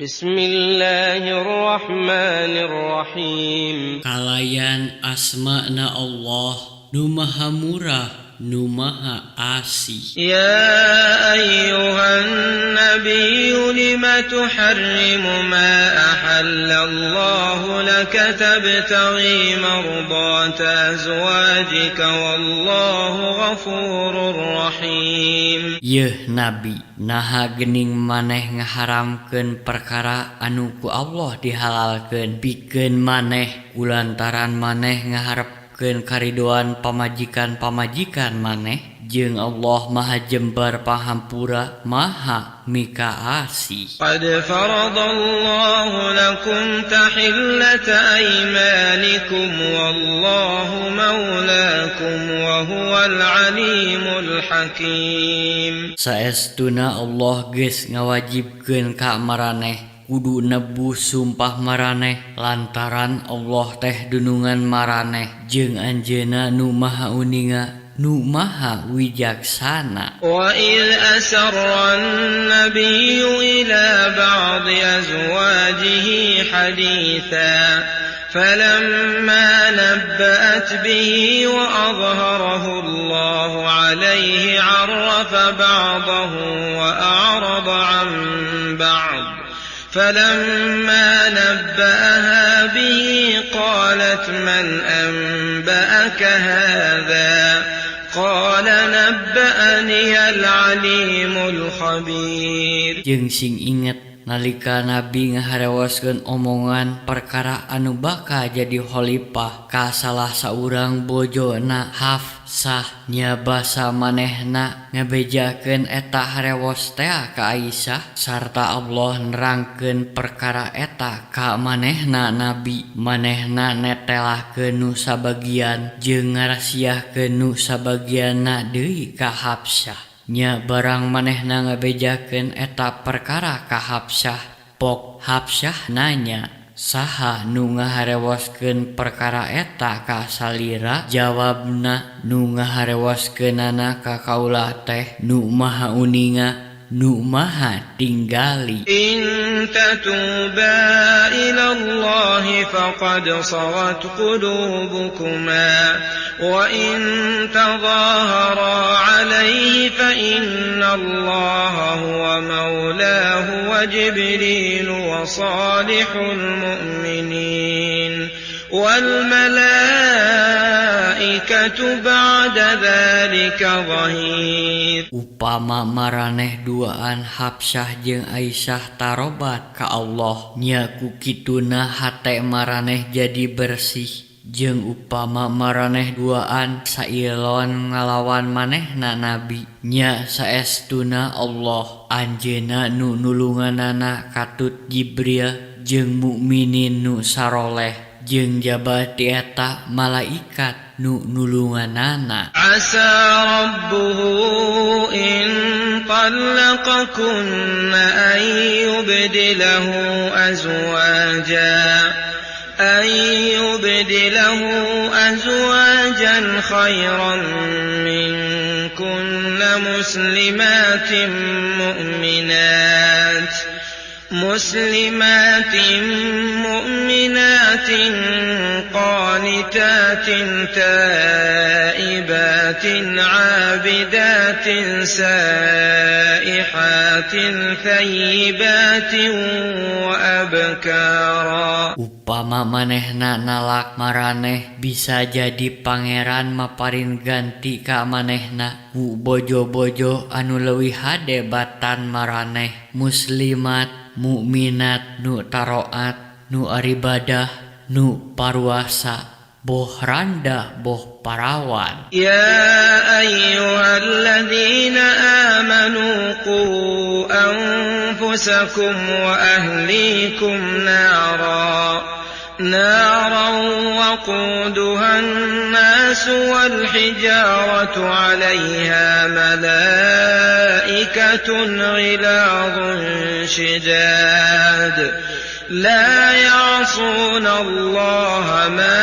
Bismillahirrahmanirrahim. Kalayan asmana Allah nu maha murah nu maha asih. يا أيها النبي لم تحرم ما أحل الله لك تبتغي مرضات أزواجك والله غفور رحيم. Yeuh nabi, naha geuning maneh ngaharamkeun perkara anu ku Allah dihalalkeun pikeun maneh kulantaran maneh ngaharepkeun karidoan pamajikan-pamajikan maneh jeung Allah maha jembar pahampura maha mikaasih. قد فرض الله لكم تحلة أيمانكم والله مولاكم وهو العليم الحكيم. Saestuna Allah geus ngawajibkeun ka maraneh kudu nebus sumpah maraneh lantaran Allah teh dunungan maraneh jeung anjeunna nu maha uninga nu maha wijaksana. وإذ أسر النبي إلى بعض أزواجه حديثا فلما نبأت به وأظهره الله عليه عرف بعضه وأعرض عن بعض فلما نبأها به قالت من أنبأك هذا قال نبأني العليم الخبير. Jeung sing inget nalika nabi ngaharewoskeun omongan perkara anu bakal jadi khalifah ka salah saurang bojona Hafsah, nya basa manehna ngabejakeun eta harewos tea ka Aisyah sarta Allah nerangkeun perkara eta ka manehna nabi, manehna netelahkeun nu sabagian jeung ngarasiahkeun nu sabagianna deui ka Hafsah. Nya barang manehna ngabejakeun eta perkara ka Hafsah, pok Hafsah nanya, "Saha nu ngaharewoskeun perkara eta ka salira?" Jawabna, "Nu ngaharewoskeunana ka kaula teh nu maha uninga nu maha tinggali." إن تتوبا إلى الله فقد صغت قلوبكما وإن تظاهرا عليه فإن الله هو مولاه وجبريل وصالح المؤمنين والملائكة بعد ذلك ظهير. Upama maraneh duaan Hafsah jeung Aisyah tarobat ka Allah, nya ku kituna hate maraneh jadi bersih, jeung upama maraneh duaan sailon ngalawan manehna nabi, nya saestuna Allah anjeunna nu nulunganana katut Jibril jeung mukminin nu saroleh jeung jaba ti eta malaikat nu nulunganana. عسى ربه إن طلقكن أن يبدله أزواجا خيرا منكن مسلمات مؤمنات قانتات تائبات عابدات سائحات ثيبات وأبكارا. Upama manehna nalak maraneh, bisa jadi Pangeran maparin ganti ka manehna ku bojo-bojo anu leuwih hade batan maraneh, muslimat mukminat nu taroat, nu aribadah, nu paruasa, boh randa boh parawan. يا أيها الذين آمنوا قوا أنفسكم وأهليكم نارا وقودها الناس والحجارة عليها ملائكة غلاظ شداد لا يعصون الله ما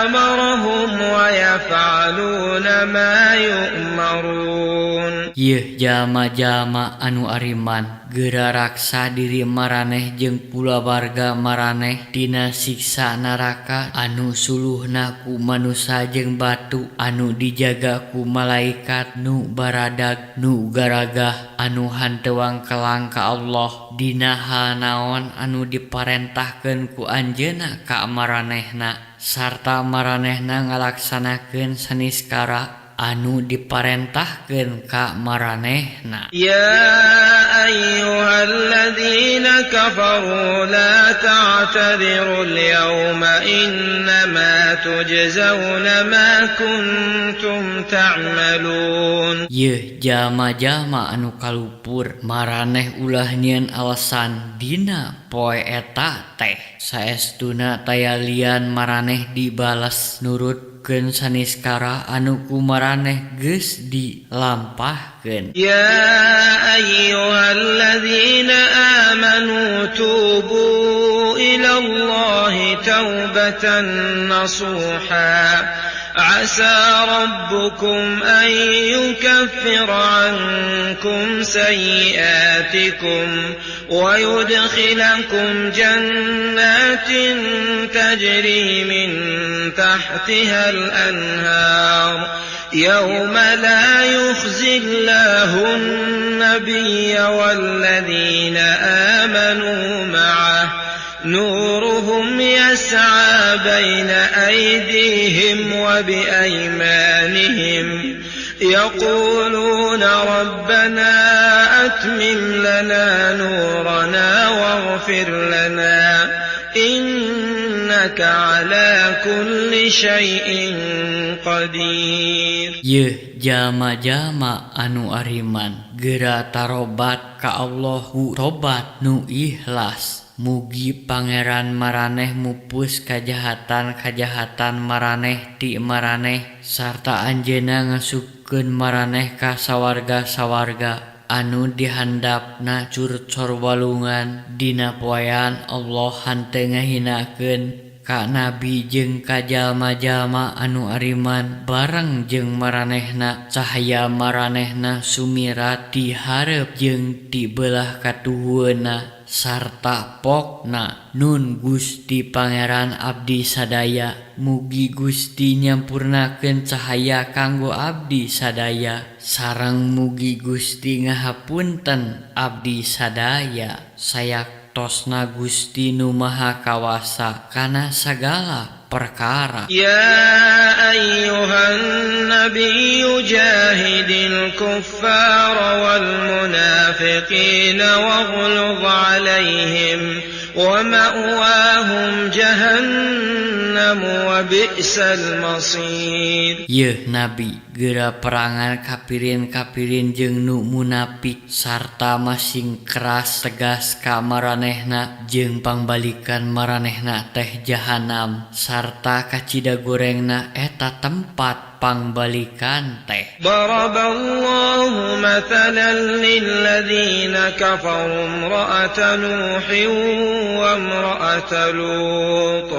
أمرهم ويفعلون ما يؤمرون. Yeuh jalma-jalma anu ariman geura raksa diri maraneh jeung kulawarga maraneh tina siksa neraka anu suluhna ku manusa jeung batu anu dijaga ku malaikat nu baradag nu garagah anu hantewang kelang ka Allah dina hal naon anu diparentahkeun ku anjeunna ka maranehna sarta maranehna ngalaksanakeun saniskara anu diparentahkeun ka maranehna. Ya ayyuhalladzina kafaru la ta'tadiru al-yawma innama tujzauna ma kuntum ta'malun. Yeuh jalma-jalma anu kalupur maraneh ulah nyieun alasan dina poe eta teh saestuna taya lian maraneh dibales nurut saniskara anu ku maraneh geus dilampahkeun. Ya ayyuhalladzina amanu tubu ila Allahi taubatan nasuha عسى ربكم أن يكفر عنكم سيئاتكم ويدخلكم جنات تجري من تحتها الأنهار يوم لا يخزي الله النبي والذين آمنوا معه نورهم يسعى بين أيديهم وبأيمانهم يقولون ربنا أتمم لنا نورنا واغفر لنا إنك على كل شيء قدير. Yeuh jalma-jalma anu ariman geura tarobat ka Allah ku tobat nu ikhlas. Mugi pangeran maraneh mupus kajahatan-kajahatan maraneh ti maraneh sarta anjeunna ngasupkeun maraneh ka sawarga-sawarga anu dihandapna curcor walungan dina poean Allah henteu ngahinakeun ka nabi jeung ka jalma-jalma anu ariman bareng jeung maranehna cahaya maranehna sumirat ti hareup jeung ti beulah katuhueuna sarta pokna. Nun Gusti Pangeran abdi sadaya mugi Gusti nyampurnakeun cahaya kanggo abdi sadaya sareng mugi Gusti ngahapunten abdi sadaya sayaktosna Gusti nu Maha Kawasa kana sagala perkara. Ya ayyuhan nabiyyu jahidil kuffara wal munafiqina waghluz 'alaihim wa ma'wahum jahannam wa bi'sal masir. Yeuh nabi geura perangan kapirin-kapirin jeung nu munafik sarta masing keras tegas ka maranehna jeung pangbalikan maranehna teh jahanam sarta kacida gorengna eta tempat pangbalikan teh. Daraballahu mathalan lilladzina kafaru imra'ata Nuhin wa imra'ata Lut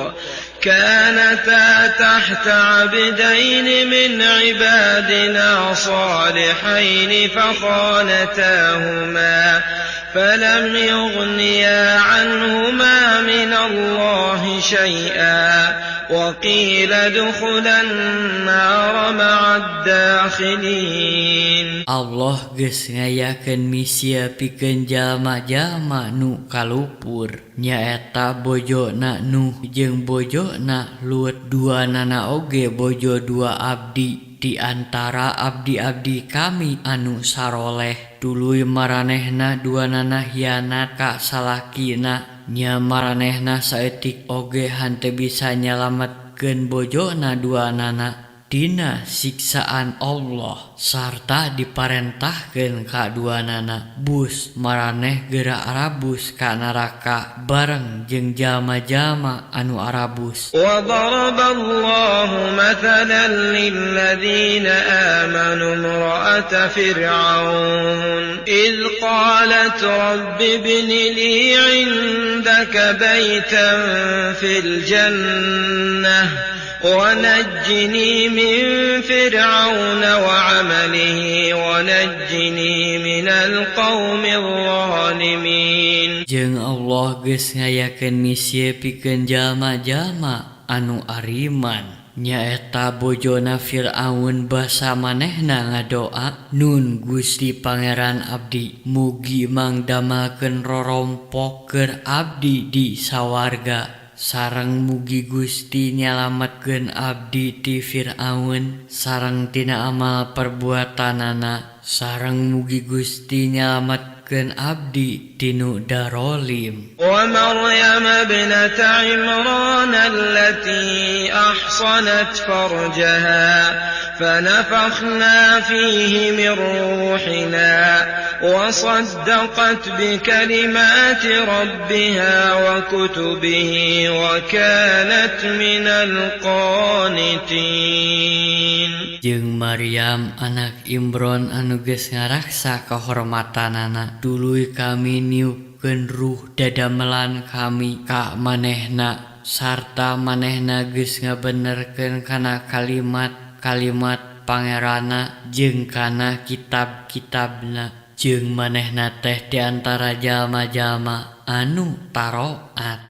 كانتا تحت عبدين من عبادنا صالحين فخانتاهما فلم يغنيا عنهما من الله شيئا وقيل ادخلا النار مع الداخلين. Allah geus ngayakeun misia pikeun jalma-jalma nu kalupur nyaeta bojona Nuh jeung bojona Lut duanana oge bojo dua abdi di antara abdi-abdi kami anu saroleh tuluy maranehna duanana hianat ka salakina nya maranehna saeutik oge henteu bisa nyalametkeun bojona duanana dina siksaan Allah sarta diparentahkeun ka duanana bus maraneh geura arabus ka neraka bareng jeung jalma-jalma anu arabus. Wa daraballahu mathalan lilladzina amanu imra'ata fir'aun idh qalat rabbi ibni li 'indaka baytan fil jannah ونجني من فرعون وعمله ونجني من القوم الظالمين. Jeung Allah geus ngayakeun misi pikeun jalma-jalma anu ariman, nyaeta bojona Fir'aun, basa manehna ngadoa, "Nun Gusti Pangeran abdi, mugi mangdamelkeun rorompok keur abdi di sawarga, sareng mugi Gusti nyalametkeun abdi ti Fir'aun sareng tina amal perbuatanana, sareng mugi Gusti nyalametkeun abdi ti nu darolim." ومريم ابنة عمران التي أحصنت فرجها فنفخنا فيه من روحنا وصدقت بكلمات ربها وكتبه وكانت من القانتين. Jeung Maryam anak Imron anu geus ngaraksa kahormatanana, tuluy kami niupkeun ruh dadamelan kami ka manehna, sarta manehna geus ngabenerkeun kana kalimat-kalimat Pangeranna jeung kana kitab-kitabna, jeung manehna teh di antara jalma-jalma anu taroat.